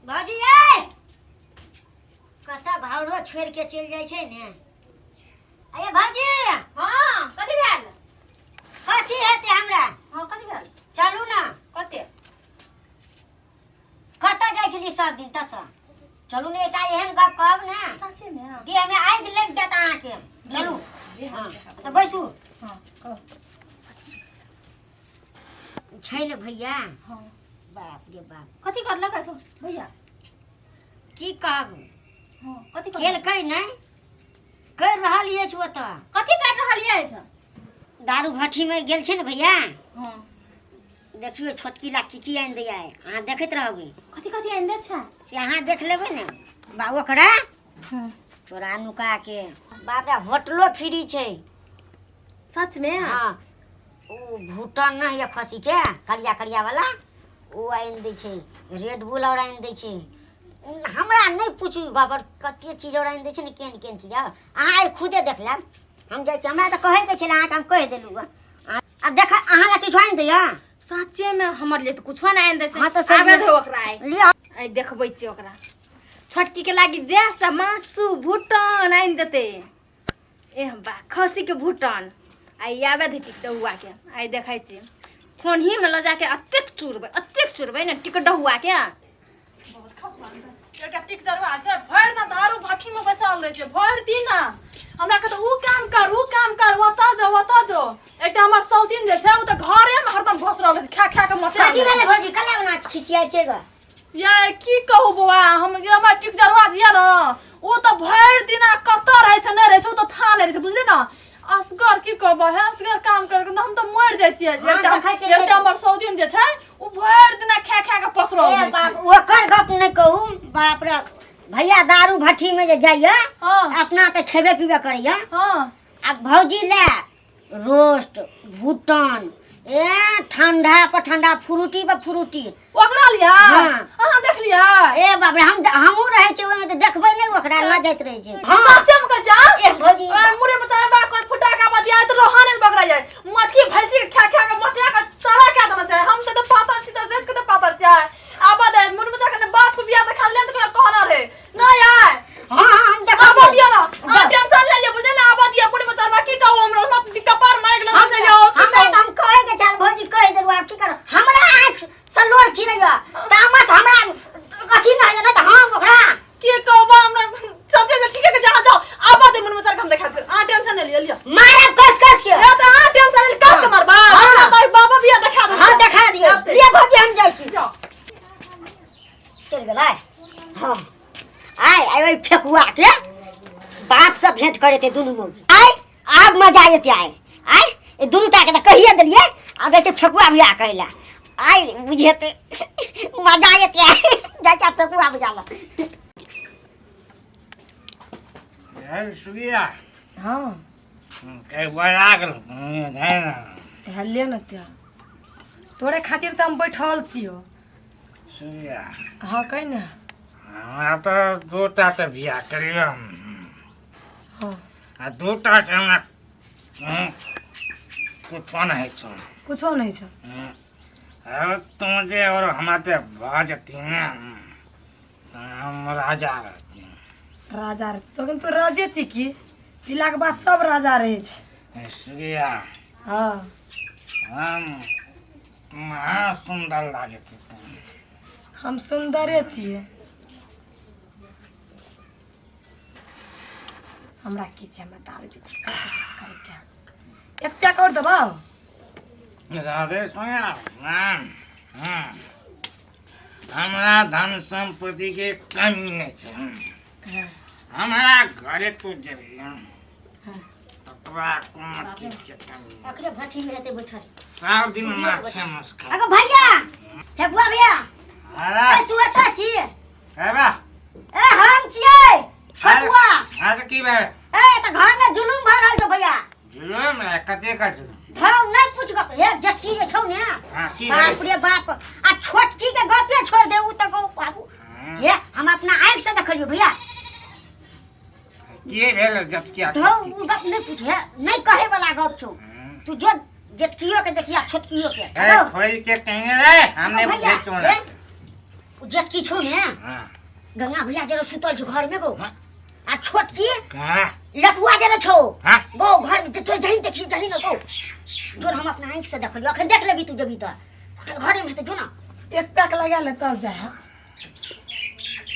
भाजी ए कतऽ घरो छोड़ि के चलि जाइ छै ने। अरे भाजी। हाँ, कथी भेल? कथी हेतै हमरा? हाँ, कथी भेल? चलू ने। कते? कतऽ जाइ छलियै सब दिन ततऽ? चलू ने, एकटा एहन गप कहब ने सच्चे में? हाँ। देह में आगि लागि जायत अहाँके। चलू। जी, हाँ। हाँ, तऽ बैसू। हाँ, कहू। छै ने भैया। हाँ। बाप रे बाप। कथी करलक छौ भैया? की कहब। हाँ, कथी करलक? खेलकै नहि, करि रहल अछि ओतऽ। कथी कर रहल अछि? दारू भट्ठीमे गेल छै ने भैया। हाँ। देखियौ छोटकी ला की की आनि दैया, अहाँ देखैत रहबै। कथी कथी आनि दै छै? से अहाँ देख लेबै ने बा ओकरा। हाँ। चोरा नुका के, बाप रे, होटलो फ्री छै। सच में? हाँ, ओ भूटन नहि होइए खस्सीके करिया करिया वाला, ओ आनि दै छै। रेड बुल आओर आनि दै छै। हमरा नहि पूछू गबर कते चीज आओर आनि दै छै ने, केहन केहन चीज। आब अहाँ आइ खुदे देख लेब। हम जाइ छी, हमरा तऽ कहैके छलै, अहाँके हम कहि देलहुँ गऽ। आब देख, अहाँ लए किछु आनि दैया? सच्चे में हमर लिए तऽ कुछो नहि आनि दै छै। हाँ, तऽ सब आबे दो ओकरा आइ। लिअ। आइ देखबै छियै ओकरा, छोटकी के लागी जे से मासु भुटन आनि देतै। एह बा, खस्सी के भुटन आइ आबे दे टिकटहुआ के। आइ देखै छियै, खोनही में लऽ जाके अतेक चुरबै, अतेक चुरबै ने टिकटहुआ के। बहुत खसुआ एकटा टिक जरुआ छै, भरि दिन दारू भट्ठी में बैसल रहै छै भरि दिन। हमरा कहत ऊ काम कर, ऊ काम कर, ओतऽ जो, ओतऽ जो। एकटा हमर सौतीन जे छै, ऊ तऽ घरे में हरदम घुस रहल छै, खा खा के मोटा। कथी भेलै भौजी, कला ओना खिसियाइ छै ग? ये की कहू बौआ, हम जे हमर टिक जरुआ जे यऽ ने, ऊ तऽ भरि दिन आ कतऽ रहै छै, नहि रहै छै, ऊ तऽ था नहि रहै छै, बुझली ने? असगर की कहबै हे, असगर काम कर के हम तऽ मरि जाइ छियै। हाँ, एकटा देखै छियै। एकटा हमर सौतीन जे छै, ऊ भरि दिना खा खा के पसरल ए रहै छै। बाप, ओकर गप नहि कहू। बाप रे भैया, दारू भट्ठी में जे जाइया, अपना तऽ खेबे पीबे करैया। आ भौजी ले रोस्ट भुटन, ए ठंडा पर ठंडा, फ्रूटी पर फ्रूटी। ओकरा लिया? हाँ। अहाँ देख लिया? ए बाप रे, हम हमहूँ रहै छियै ओहिमे तऽ देखबै नहि ओकरा, लऽ जाइत रहै छै। हाँ, सच्चे में कह जा। ए भौजी। ए, मुरे बता बा कोई फुटा का बतिया तो रोहान ने बकरा जाए, मटकी भैंसी के खा खा के मटिया के सारा क्या देना चाहे। हम तो पातर चितर देख के तो पातर चाहे आबा दे। मुरे बता के बाप को बियाह देखा ले तो कहना रे नहीं आए। हाँ हाँ, हम देखबै। आबा दिया ना, आ टेंशन ले ले, बुझे ना? आबा दिया मुरे बता बा की कहू, हमरा मत कपार मार गेल हम से जाओ। की हमरा कहू? तऽ हम कहै के चाल भौजी, कहि देलहुँ, आब की करब? हमरा आँखि से लोर छिड़ैया, तामस हमरा अथी नहि होइया, नहि तऽ हम ओकरा की कहबा हमरा सच्चे से ठीक है के जहां जाओ। आबा दे मुरे बता के हम देखा छी, आ टेंशन ले लिया, लिया। मारब कस कस के। ए तो आ टेंशन ले, कस के मारबा? हाँ। हमरा तो बाबा बियाह देखा दे। हाँ, देखा दियौ। लिअ भौजी, हम जाइ छी। जाओ। चलि गेलै। हाँ, आइ आइ ओहि फेकुआ के बाप से भेंट करेतै दुनू मौगी। आइ आब मजा एतै। आइ आइ ई दुनू टा के तऽ कहिए देलियै, आब जाइ छै फेकुआ भैया कहै लए। आइ बुझेतै, मजा एतै। आइ जाइ छै फेकुआ भैया लग। हे सुगिया। हाँ। कई बड़ा गेल हेले न त्या, तोरे खातिर तऽ हम बैठल छियो। सुगिया। हाँ, कहि ने। हमरा तऽ दूटा तऽ बियाह करियो। हाँ। आ दूटा से हमरा कुछो नहि होइ छौ। कुछो नहि छौ? अरे तुम जे और हमरा ते भऽ जती ने तऽ हम राजा रहती। राजा रह तखन तू राजे छी की? पीलाके बाद सब राजा रहै छै। सुगिया। हाँ। हम महा सुन्दर लागै छै। हम सुन्दरे छियै। हमरा की छै, हमरा दारू बेचै के छै, किछु करैके। एक पैक और देबौ। राधे सुनिया, हमरा धन संपत्ति के कमी नहि छै। हमरा घरे तू जेबही तऽ तोरा कोनो चीज के कमी नहि। अकरे भट्ठी में हेतै बैठल। सब दिन माछे माछ खा। अगो भैया, फेकुआ भैया। अरे। ए, तू एतऽ छी? हे बा। ए, हम छियै छोटुआ। हाँ, तऽ की भेल? ए, तऽ घर में जुलुम भऽ रहल छौ भैया। जुलुम रे? कते का जुलुम? धौ, नहि पूछ गप। हे, जेठकी जे छौ ने। हाँ, की बाप भेल? रे बाप, आ छोटकी के गपे छोड़ दे, उ तऽ गौ बाबू। हे, हम अपना आँखि से देखलियो भैया। की भेल जटकिया? धौ, उ गप नहि पूछ। हे, नहि कहे वाला गप छौ। तू जो जेठकियो के देखिया, छोटकियो के। ए, खोल के कहीं रे, हम नहीं भैया, बुझे चोना। हे। जेटकी छौ ने हाँ गंगा भैया जरा सुतल छौ घर में गो हाँ। आ छोटकी का लटुआ जरा छौ हाँ। गो घर में तो जहीं देखी जहीं न गो जो हम अपना आँख से देखलियो अखन देख लेबी तू जेबी तऽ अखन घरे में हेतै जो ना एक पैक लगा ले तब जाए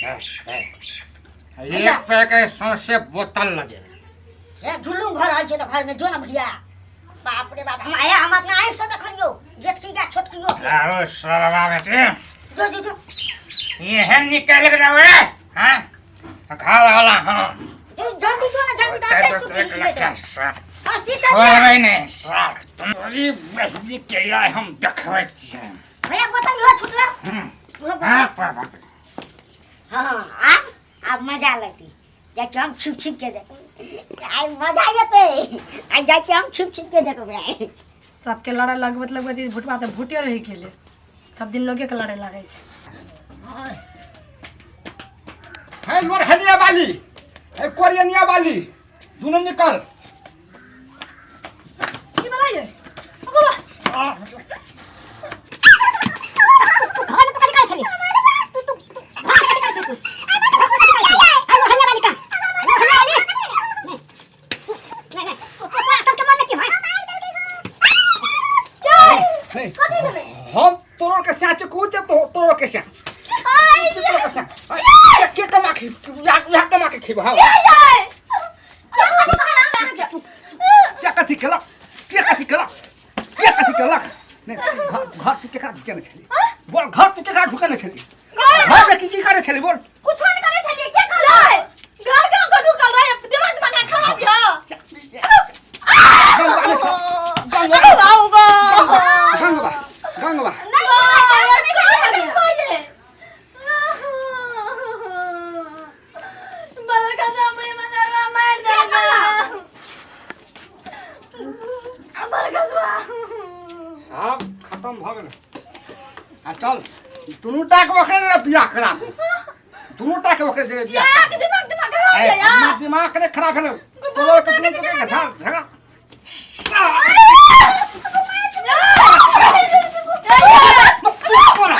है, है। एक पैक सौंसे बोतल ल जेबै ए जुलुम भऽ रहल छै तऽ घर में जो ना भैया बाप रे बाप हम आया हम अपना आँख से देखलियो जेटकी का छोटकियो आरो सरवा बेटी जो जो जो एहन निकल गेलौ रे हाँ घर वाला हाँ जो जल्दी जो ना जल्दी दाते तू एक लड़का साथ हाँ सीता छोड़बै नहि साथ तुम्हारी बहिनी के आइ हम देखबै छियै भैया बोतल हो छुटला उहो बोतल। हाँ पर हाँ आब आब मजा लगती जाके हम छिप छिप के देखबै आइ मजा एतै आइ जाके हम छिप छिप के देखबै आइ सबके लड़ाइ लगबैत लगबैत ई भुटबा तऽ भुटे रहि गेलै सब दिन लोगे के लड़ाइ लागै छै है लोरहनिया वाली है कोरियनिया वाली दोनों निकल की भेलै ये अगुआ घर में तो खाली छली तू तू तू घर में कथी करै छली तू हेलो हरिया वाली का हेलो हरिया वाली नहीं नहीं तोरा सबके मन में की है हम तोरो के साथ कूद तो तोरो के साथ तोरो के साथ के कमा के या कमा के खेब हां क्या कथी केलक के कथी केलक के कथी केलक नहीं घर घर तू केकरा ढुकेने छली बोल घर तू केकरा ढुकेने छली घर में की की करे छली बोल कुछ नहीं करे छलिए के कहलै घर गांव के ढुकल रहे दिमाग दिमाग खराब य गंगवा ने छल गंगवा बाबू गो गंगवा गंगवा सब खत्म भऽ गेलै आ चल दुनू टा के ओकरे जरा बियाह करा दे। दुनू टा के ओकरे जरा बियाह करा दे। ए, हमर दिमाग ने खराब भेलै तोरो के दुनू के झगड़ा झगड़ा तोरा तोरा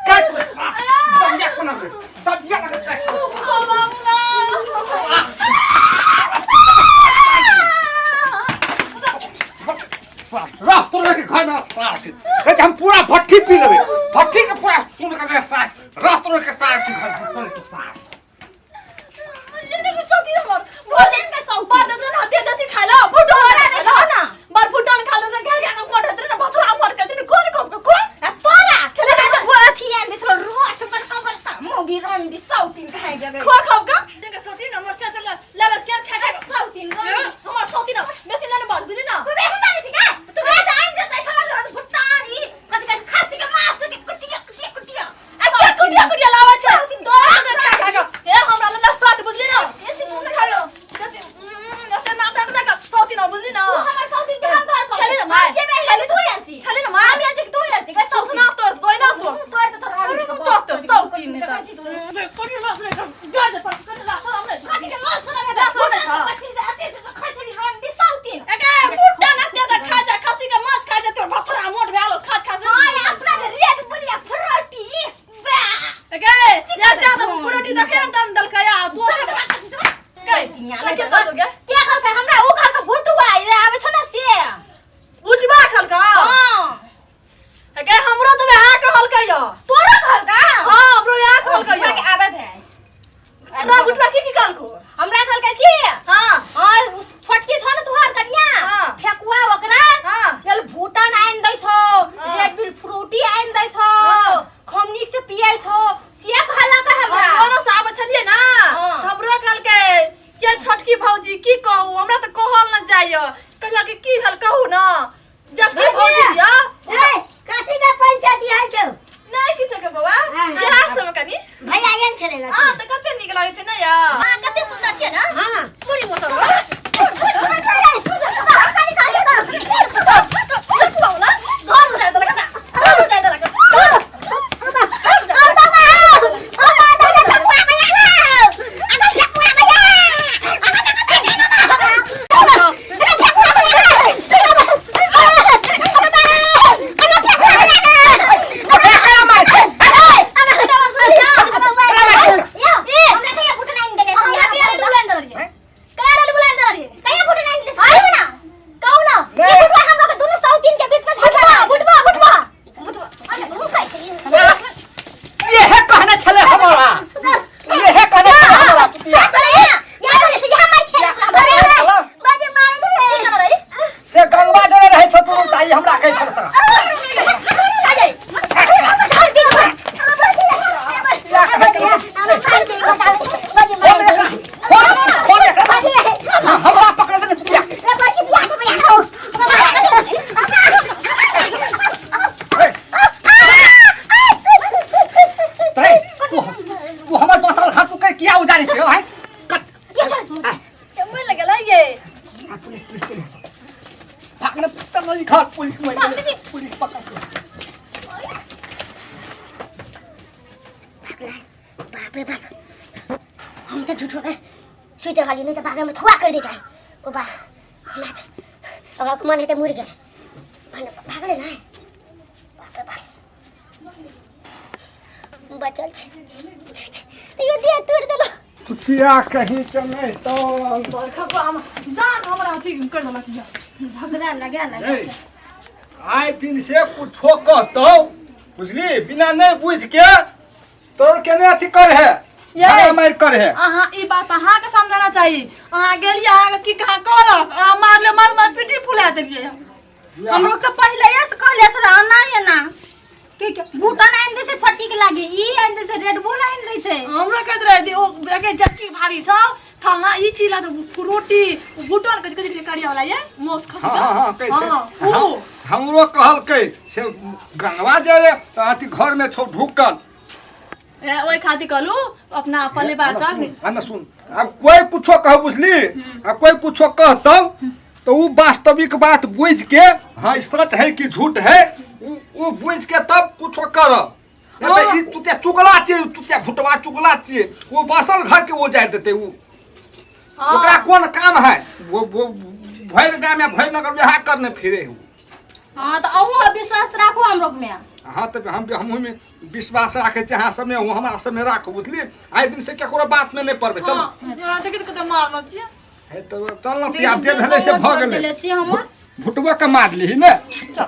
काट दबिया कोना रे दबिया ना काट साठ रह तोरा के घर में साठ ए हम पूरा भट्ठी पी लेबे भट्ठी के पूरा सुन कर दे साठ रह तोरा के साठ घर में तोरा के साठ कुटिया कुटिया लावा छै ए हमरा लग शर्ट बुझली ना बेसी ओते नाटक ना कर सौती ना बुझली ना खेली ना माय खेली ना माय सुति रहलियै, नहि तऽ बाप रे हमरा थुआ कर दैत है। ओ बा, हमरा तऽ ओकरा मन हेतै मरि गेलै, भागलै नहि। बाप रे बाप, बचल छै तैयो देह तोड़ि देलक। कुतिया कहीं के नहीं तो खसुआ हम जान हमरा अथी कर देलक यऽ। झगड़ा लगा लगा। ए, आइ दिन से कुछो कहतौ बुझली, बिना नहीं बुझ के तोर केने अथी कर है, झगड़ा मारि कर है। अहाँ ई बात अहाँके समझाना चाही। अहाँ गेलियै, अहाँके की कहाँ कहलक, अहाँ मारले मार मार पिटी फुला देलियै। हमरो के पहिले से कहले से आना है ना के के बूटन आनि दै छै छोटकी के लागी, ई आनि दै छै, रेड बुल आनि दै छै। हमरो कहैत रहै ओ एके जटकी भारी छौ फलना ई चीज ला, तऽ रोटी भुटन कथी कथी करिया वाला ये मोस खस। हाँ हाँ हाँ, कहै छै। हाँ, उ। हमरो कहलकै से गंगवा जे रे अथी घर में छौ ढुकल। ए, ओहि खातिर कहलू अपना परिवार सब। हमे सुन, आब कोई कुछो कह बुझली, आ कोई कुछो कहतौ तो उ वास्तविक बात बुझ के, हाँ ई सच है कि झूठ है, उ बुझ के तब कुछो कर। नहीं तो ई तू ते चुगला छियै, तू ते भुटवा चुगला छियै, वो बसल घर के वो जारि देतै। उ ओकरा कोन काम है? वो भरि गाम में भरि नगर विवाह करने फिरे हूँ। हाँ, तो अहूँ विश्वास राखू हम लोग में। हाँ, तऽ हम हमहूँ में विश्वास राखै छी अहाँ सबमे, अहूँ हमरा सबमे राखू बुझलियै। आइ दिन से केकरो बात में नहि पड़बै, चलू। हाँ, देखी तऽ कते मारल छियै। हे तऽ चल ने, आब जे भेलै से भऽ गेलै। छियै हमर भुटबो के मारलिही ने। चल।